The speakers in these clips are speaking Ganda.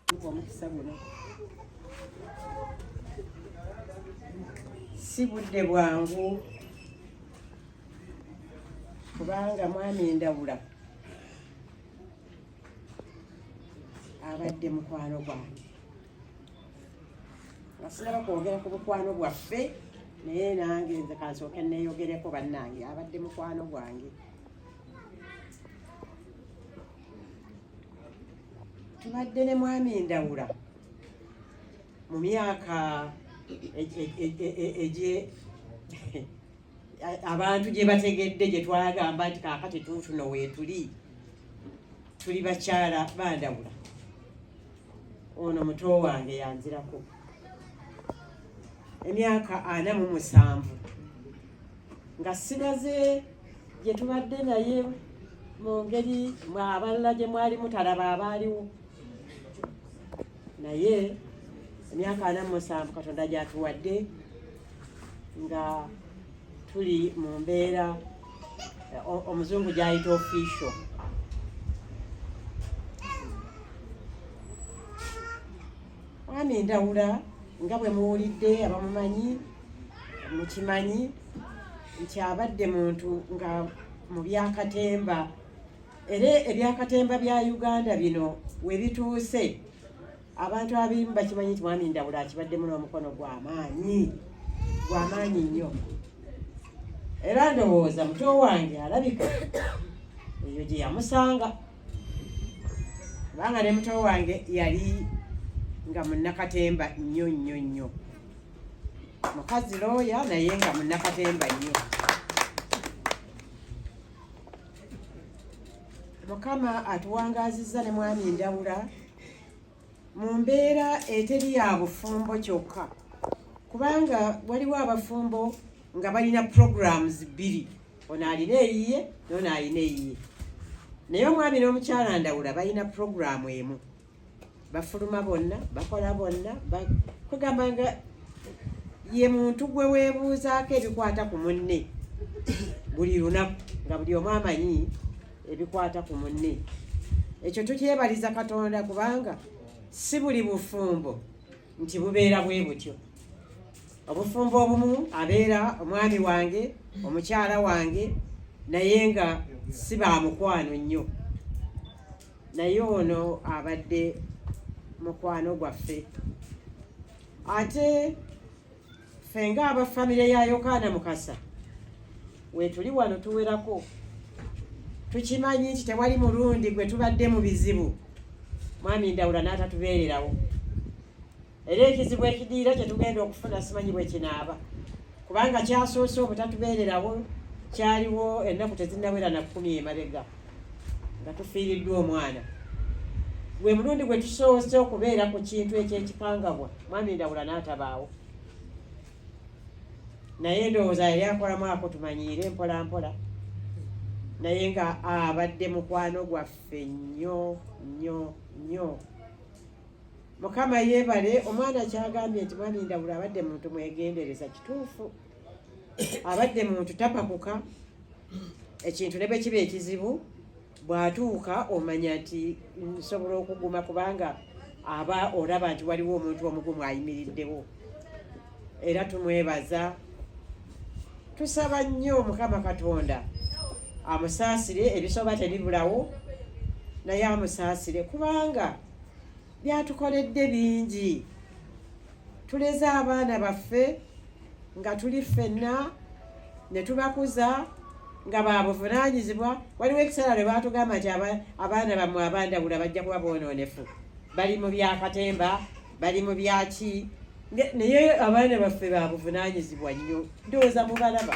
Omukisa guno si budde bwangu, kubanga Mwami Ndawula abadde mukwano gwange, nga sinaba kwogera ku bukwano bwaffe, naye nange nze kansooke neeyogereko. Bannange, abadde mukwano gwange. Tubadde ne Mwami Ndawula mu myaka egye abantu gye bategedde, gye twagamba nti kaakati tuutuno weetuli, tuli bakyala bandawula. Ono muto wange yanzirako emyaka 47, nga sibaze gye tubadde naye mu ngeri abalala gye mwali mutalaba abaaliwo, naye emyaka 47 Katonda gyatuwadde nga tuli mu mbeera omuzungu gyayita official. Mwami Ndawula, nga bwe muwulidde, abamumanyi mukimanyi nti abadde muntu nga mu byakatemba, era ebyakatemba bya Uganda bino we bituuse, abantu abimu bakimanyi nti Mwami Ndawula akibaddemu n'omukono gw'amaanyi, gw'amaanyi nnyo. Era ndowooza muto wange alabika eyo gye yamusanga, kubanga ne muto wange yali nga munnakatemba nnyo nnyo nnyo, mukazi looya, naye nga munnakatemba nnyo. Mukama atuwangaazizza ne Mwami Ndawula mu mbeera eteri ya bufumbo kyokka, kubanga waliwo abafumbo nga balina programs bbiri, ono alina eyiye nono alina eyiye, naye omwami n'omukyala Ndawula balina programu emu. Bafuluma bonna, bakola bonna, kwegamba nga ye muntu gwe weebuuzaako ebikwata ku munne buli lunaku, nga buli omu amanyi ebikwata ku munne. Ekyo tukyebaliza Katonda, kubanga si buli bufumbo nti bubeera bwe butyo. Obufumbo obumu abeera omwami wange, omukyala wange, naye nga si ba mukwano nnyo, naye ono abadde mukwano gwaffe. Ate ffe ng'aba famire ya Yokaana Mukasa weetuli wano tuwerako, tukimanyi nti tewali mulundi gwe tubadde mu bizibu Mwami Ndawula n'atatubeererawo. Era ekizibu ekidiira kye tugenda okufuna simanyi bwe kinaaba, kubanga kyasoose obutatubeererawo kyaliwo ennaku tezinnawera na 10 emabega nga tufiiriddwa omwana. Gwe mulundi gwe tusoose okubeera ku kintu ekyekikangabwa Mwami Ndawula n'atabaawo, naye ndowooza yali akolamu ako tumanyiire mpola mpola, naye nga abadde mukwano gwaffe nnyo nnyo nnyo. Mukama yeebale. Omwana kyagambye nti Mwami Ndawula abadde muntu mwegendereza, kituufu. Abadde muntu tapakuka. Ekintu ne bwe kiba ekizibu, bw'atuuka omanya nti nsobola okuguma, kubanga aba olaba nti waliwo omuntu omugumu ayimiriddewo. Era tumwebaza, tusaba nnyo Mukama Katonda amusaasire. Ebisoba tebibulawo, naye amusaasire, kubanga byatukoledde bingi. Tuleze abaana baffe nga tuli ffenna ne tubakuza nga babuvunaanyizibwa. Waliwo ekiseera lwe baatugamba nti abaana bammwe abandawula bajja kuba boonoonefu, bali mu byakatemba, bali mu byaki, naye abaana baffe babuvunaanyizibwa nnyo, ndowooza mubalaba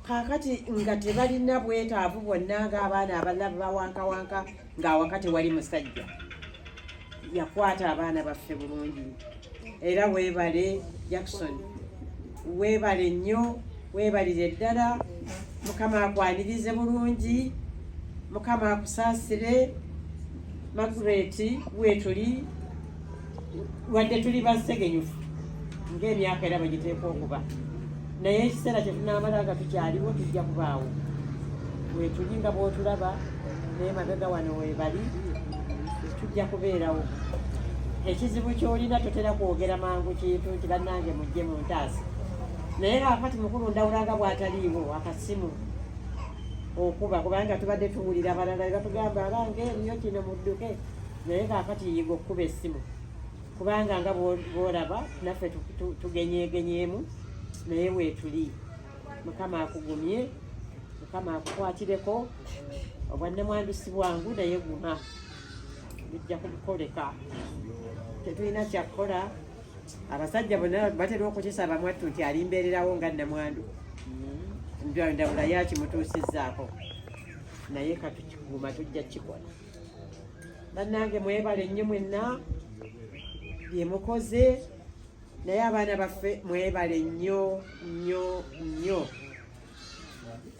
kaakati nga tebalina bwetaavu bwonna ng'abaana abalala bawankawanka ng'awaka tewali musajja. Yakwata abaana baffe bulungi. Era weebale Jackson, weebale nnyo, weebalire ddala. Mukama akwanirize bulungi, Mukama akusaasire. Margaret, weetuli wadde tuli basegenyufu ng'emyaka era bwe giteekwa okuba, naye ekiseera kye tunaamala nga tukyaliwo tujja kubaawo. Weetuli nga bw'otulaba. Naye mabega wano webali, tujja kubeerawo. Ekizibu ky'olina, totera kwogera mangu kintu nti bannange mujje mu ntaasa, naye kakati mukulu Ndawula nga bw'ataliiwo, akasimu okuba, kubanga tubadde tuwulira abalala ne batugamba, "Abange, eriyo kino, mudduke." Naye kakati yiga okukuba essimu, kubanga nga bw'olaba naffe tugenyeegenyeemu, naye weetuli. Mukama akugumye, Mukama akukwatireko. Obwannamwandu si bwangu, naye guma, bijja kukoleka. Tetulina kyakukola. Abasajja bonna batera okukisaba mwattu nti alimbeererawo nga nnamwandu. Ndawula yakimutuusizzaako, naye katukiguma, tujja kukikola. Bannange, mwebale nnyo mwenna bye mukoze, naye abaana baffe mwebale nnyo nnyo nnyo,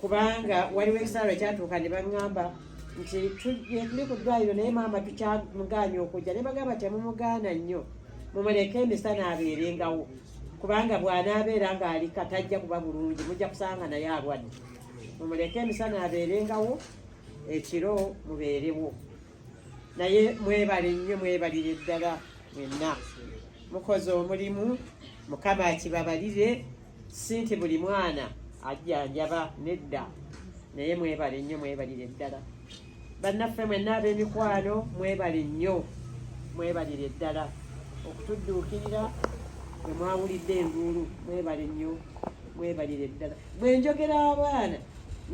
kubanga waliwo ekiseera ekyatuuka ne baŋŋamba nti tuli ku ddwaliro, naye maama tukyamugaanya okujja. Ne bagamba, "Temumugaana nnyo, mumuleke emisana abeerengawo, kubanga bw'anaabeera ng'alika tajja kuba bulungi, mujja kusanga naye alwadde. Mumuleke emisana abeerengawo, ekiro mubeerewo." Naye mwebale nnyo, mwebalire ddala mwenna mukoze omulimu. Mukama akibabalire. Si nti buli mwana ajjanjaba, nedda, naye mwebale nnyo, mwebalire ddala. Bannaffe mwenna ab'emikwano, mwebale nnyo, mwebalire ddala okutudduukirira bwe mwawulidde enduulu. Mwebale nnyo, mwebalire ddala. Bwe njogera abaana,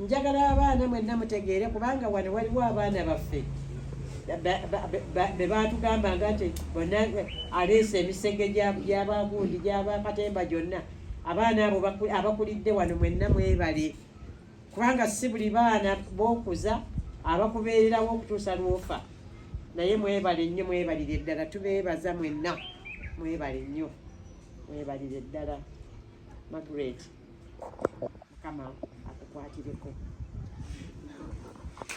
njagala abaana mwenna mutegeere, kubanga wano waliwo abaana baffe be baatugambanga nti bonna aleese emisege gy'abagundi, gy'abakatemba gyonna. Abaana abo abakulidde wano mwenna mwebale, kubanga si buli baana b'okuza abakubeererawo okutuusa lw'ofa. Naye mwebale nnyo, mwebalire ddala, tubeebaza mwenna. Mwebale nnyo, mwebalire ddala. Margaret, Mukama akukwatireko.